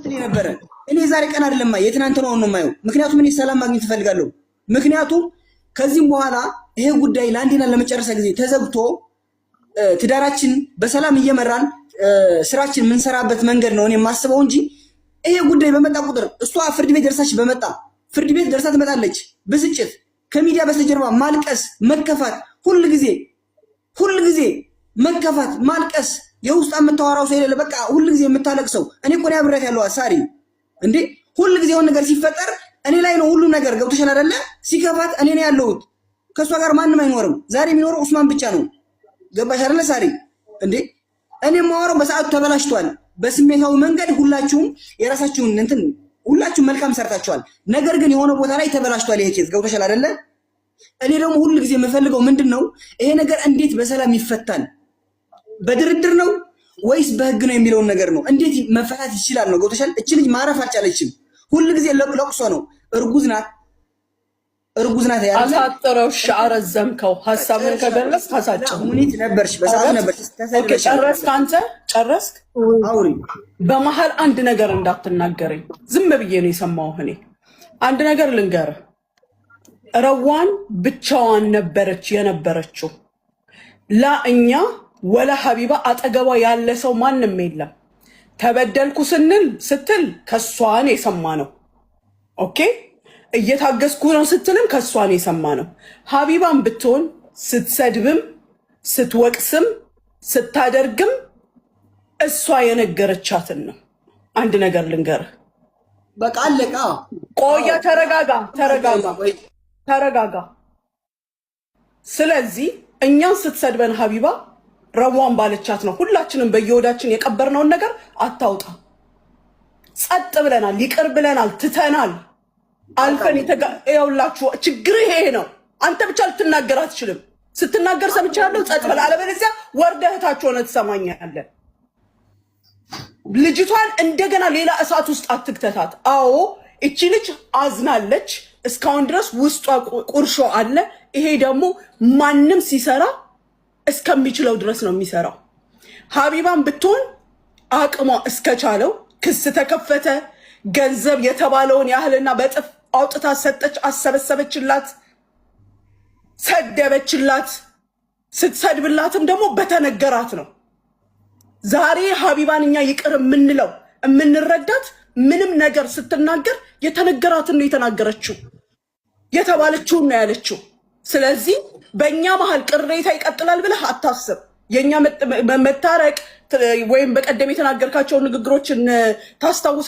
ስትል የነበረ እኔ የዛሬ ቀን አይደለም የትናንት ነው ነው የማየው። ምክንያቱም እኔ ሰላም ማግኘት እፈልጋለሁ። ምክንያቱም ከዚህም በኋላ ይሄ ጉዳይ ለአንዴና ለመጨረሻ ጊዜ ተዘግቶ ትዳራችን በሰላም እየመራን ስራችን የምንሰራበት መንገድ ነው እኔ የማስበው እንጂ ይሄ ጉዳይ በመጣ ቁጥር እሷ ፍርድ ቤት ደርሳች በመጣ ፍርድ ቤት ደርሳ ትመጣለች። ብስጭት፣ ከሚዲያ በስተጀርባ ማልቀስ፣ መከፋት፣ ሁል ጊዜ ሁል ጊዜ መከፋት፣ ማልቀስ፣ የውስጥ የምታወራው ሰው የሌለ በቃ ሁል ጊዜ የምታለቅሰው። እኔ እኮ ነው አብሬያት ያለው ሳሪ እንዴ። ሁል ጊዜ የሆነ ነገር ሲፈጠር እኔ ላይ ነው ሁሉ ነገር። ገብቶሻል አይደለ? ሲከፋት እኔ ነው ያለሁት። ከእሷ ጋር ማንም አይኖርም። ዛሬ የሚኖረው ኡስማን ብቻ ነው። ገባሽ አይደለ ሳሪ እንዴ? እኔ የማወራው በሰዓቱ ተበላሽቷል። በስሜታዊ መንገድ ሁላችሁም የራሳችሁን እንትን ሁላችሁም መልካም ሰርታችኋል። ነገር ግን የሆነ ቦታ ላይ ተበላሽቷል ይሄ case። ገብቶሻል አይደለ? እኔ ደግሞ ሁል ጊዜ የምፈልገው ምንድን ነው፣ ይሄ ነገር እንዴት በሰላም ይፈታል? በድርድር ነው ወይስ በህግ ነው የሚለውን ነገር ነው። እንዴት መፈታት ይችላል ነው። ገብቶሻል? እች ልጅ ማረፍ አልቻለችም። ሁል ጊዜ ለቅሶ ነው። እርጉዝ ናት፣ እርጉዝ ናት ያለ አሳጥረው። እሺ፣ አረዘምከው። ሀሳብን ከገለጽክ አሳጭረው። ሙኒት ነበርሽ፣ በሰዓቱ ነበርሽ። Okay፣ ጨረስክ? አንተ ጨረስክ? አውሪ። በመሀል አንድ ነገር እንዳትናገረኝ። ዝም ብዬ ነው የሰማሁህ። እኔ አንድ ነገር ልንገርህ። ረዋን ብቻዋን ነበረች የነበረችው። ላ እኛ ወላ ሀቢባ አጠገቧ ያለ ሰው ማንም የለም። ተበደልኩ ስንል ስትል ከሷን የሰማ ነው። Okay፣ እየታገዝኩ ነው ስትልም ከሷን የሰማ ነው። ሀቢባን ብትሆን ስትሰድብም ስትወቅስም ስታደርግም እሷ የነገረቻትን ነው። አንድ ነገር ልንገርህ። በቃ አለቃ። ቆያ፣ ተረጋጋ፣ ተረጋጋ፣ ተረጋጋ። ስለዚህ እኛን ስትሰድበን ሀቢባ ረዋን ባለቻት ነው። ሁላችንም በየወዳችን የቀበርነውን ነገር አታውጣ። ጸጥ ብለናል፣ ይቅር ብለናል፣ ትተናል፣ አልፈን ይኸውላችሁ፣ ችግር ይሄ ነው። አንተ ብቻ ልትናገር አትችልም። ስትናገር ሰምቻለሁ፣ ጸጥ በል። አለበለዚያ ወርደህ እታች ሆነህ ትሰማኛለህ። ልጅቷን እንደገና ሌላ እሳት ውስጥ አትክተታት። አዎ፣ እቺ ልጅ አዝናለች። እስካሁን ድረስ ውስጧ ቁርሾ አለ። ይሄ ደግሞ ማንም ሲሰራ እስከሚችለው ድረስ ነው የሚሰራው። ሀቢባን ብትሆን አቅሟ እስከቻለው ክስ ተከፈተ። ገንዘብ የተባለውን ያህልና በጥፍ አውጥታ ሰጠች፣ አሰበሰበችላት፣ ሰደበችላት። ስትሰድብላትም ደግሞ በተነገራት ነው። ዛሬ ሀቢባን እኛ ይቅር የምንለው የምንረዳት ምንም ነገር ስትናገር የተነገራትን ነው የተናገረችው፣ የተባለችውን ነው ያለችው። ስለዚህ በእኛ መሀል ቅሬታ ይቀጥላል ብለህ አታስብ። የእኛ መታረቅ ወይም በቀደም የተናገርካቸውን ንግግሮችን ታስታውስ